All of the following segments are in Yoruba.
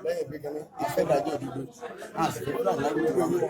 Lẹ́yìn pé kínní ìfẹ́ ìdájọ́ òdodo a sì fẹ́ Fúlàní lágbègbè wa mọ́.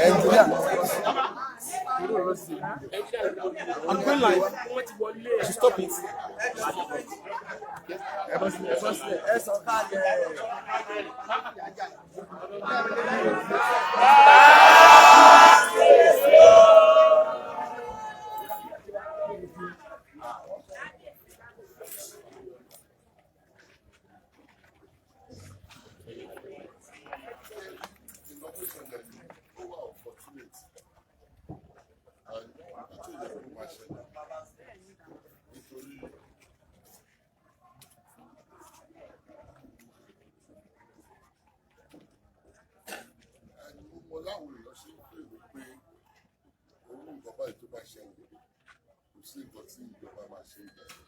Ẹnjìníà. I'm going live. I should stop it. Ẹ bọ́ sílẹ̀, ẹ bọ́ sílẹ̀, ẹ sọ kalẹ̀. Nǹkan tó ṣẹlẹ̀ ní ó wà unfortunate and nǹkan tó yẹ kó máa ṣẹlẹ̀ nítorí ẹni mo mọ láwọn èèyàn ṣe ń pè wípé orú nǹkan báyìí tó bá ṣẹlẹ̀, kò sí nǹkan tí ìjọba máa ṣe ń bẹ̀rẹ̀.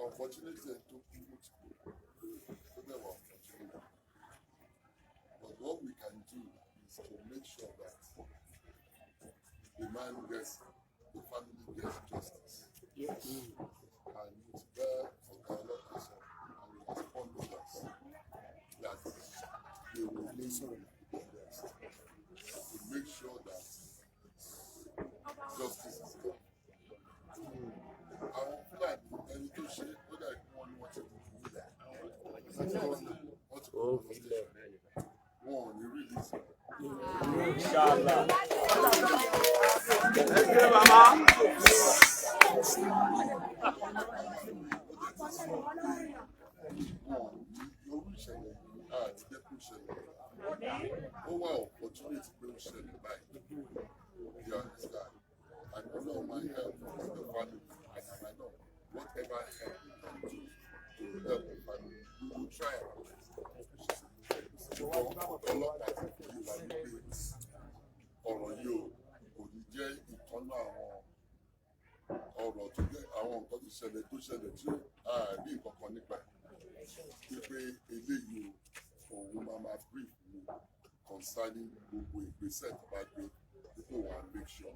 Unfortunately, ẹni tó kú, ó ti kú, ó dẹ̀ wà unfortunate. But what we can do is to make sure that the man gets, the family gets justice. And mo ti bá ọ̀gá ọlọ́pàá sọ and he has promised us that they will do their best to make sure that justice is done. Àwọn Fúlàní ẹni tó ṣe ó dà kí wọ́n ní wọ́n ti mú wọ́n ti kó lọ station, wọn ò ní release. Inshallah. Ó dẹ̀ ti sọ pé wọn ò ní orú ìṣẹ̀lẹ̀ yìí àti jẹ́ kó ṣẹlẹ̀. Ó wà opportunity pé ó ṣẹlẹ̀ báyìí, you understand? And Ọlọ́run máa help the family, and I know whatever help we can do to help the family, we will try our best. Ṣùgbọ́n ọlọ́pàá ti fi yé wa wípé ọ̀rọ̀ yìí o kò ní jẹ́ ìkànnà àwọn ọ̀rọ̀ tó jẹ́ àwọn nǹkan tó ṣẹlẹ̀ tí a rí nǹkan kan nípa ẹ̀, wípé eléyìí o, òun máa máa brief mi concerning gbogbo ìgbésẹ̀ tó bá gbé, wípé òun á make sure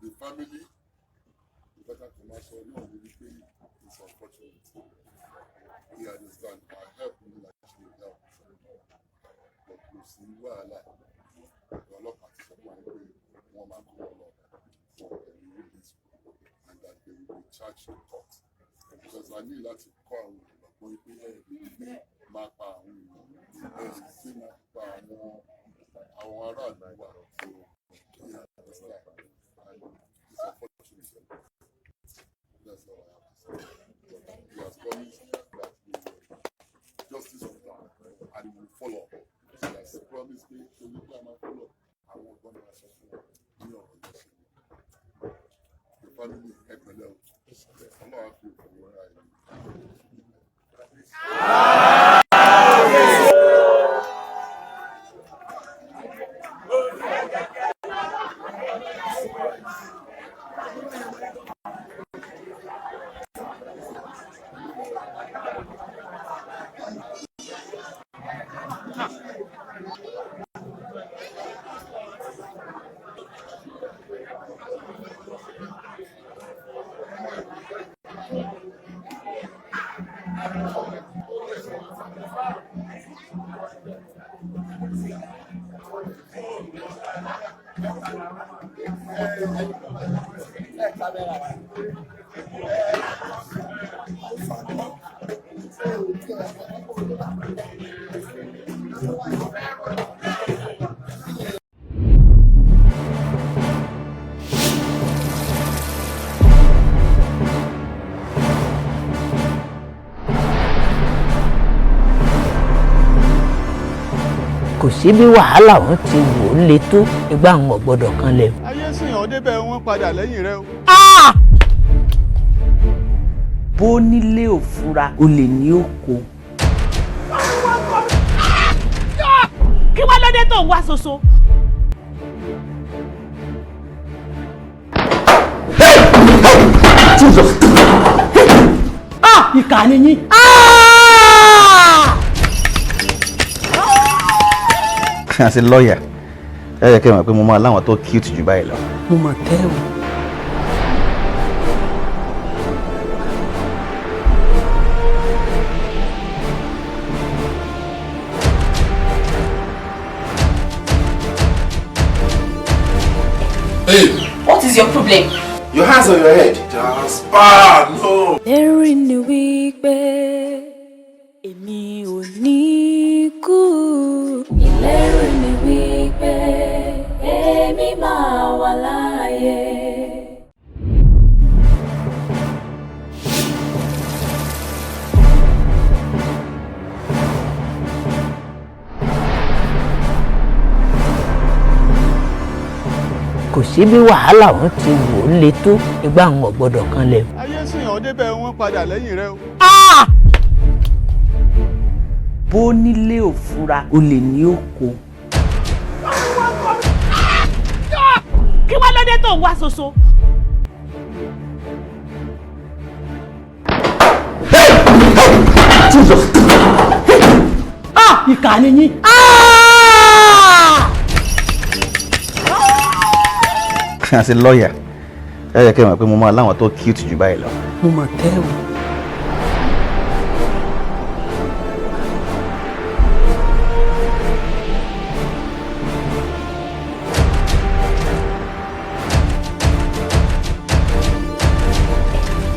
the family. Nǹkan tá a kàn máa sọ náà ni wípé it's unfortunate, you understand? Our help ní láti ṣe help, but kò sí wàhálà. Ọlọ́pàá ti sọ fún wa pé wọ́n máa kó wọn lọ for a release and that they will be charged to court, because a ní láti kọ́ àwọn èèyàn lọ́gbọ́n pé ẹ lè máa pa àwọn èèyàn, ẹ lè gbé máa pa àwọn aráàlú wa. So you understand? And it's unfortunate. That's all I have to say. But he has promised that we will justice will done and he will follow up. He has promised me torí pé a máa follow up. Àwọn ọgbọ́n máa sọ fún wọn ní ọ̀rọ̀ yẹn ṣe. The family, ẹ pẹ̀lẹ́ o. Ọlọ́run á fi òkú wọn ra ìlú. Kò sí bí wàhálà òun ti wò ó le tó, ìgbà àwọn ò gbọ́dọ̀ kanlẹ̀. Ayé sìn ọ́ débẹ̀, wọ́n padà lẹ́yìn rẹ o. Bó nílé ò fura, olè ní òkò. Kí wá lóde tó ń wá ṣoṣo? Ah, ìkà ni yín. As a lawyer, ẹ yẹ kí ẹ mọ̀ pé mo máa láwọn tó cute jù báyìí lọ. Mo mọ̀ tẹ́ o. Hey! What is your problem? Your hands on your head. Jasper, no! Ẹ̀rí ni wípé èmi ò ní kú. Ìlérí ni wípé èmi máa wà láàyè. Kò sí bí wàhálà òun ti wò ó le tó, ìgbà àwọn ò gbọ́dọ̀ kanlẹ̀. Ayé sìn ọ́ débẹ̀, wọ́n padà lẹ́yìn rẹ o. Bó nílé ò fura, olè ní òkò. Kí wá lóde tó ń wá ṣoṣo? Ah, ìkà ni yín. As a lawyer, ẹ yẹ kí ẹ mọ̀ pé mo máa láwọn tó cute jù báyìí lọ. Mo mọ̀ tẹ́ o.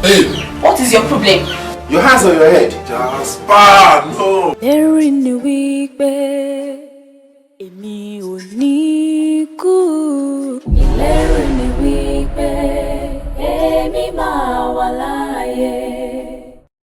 Hey! What is your problem? Your hands on your head. Jasper, no! Ẹ̀rí ni wípé èmi ò ní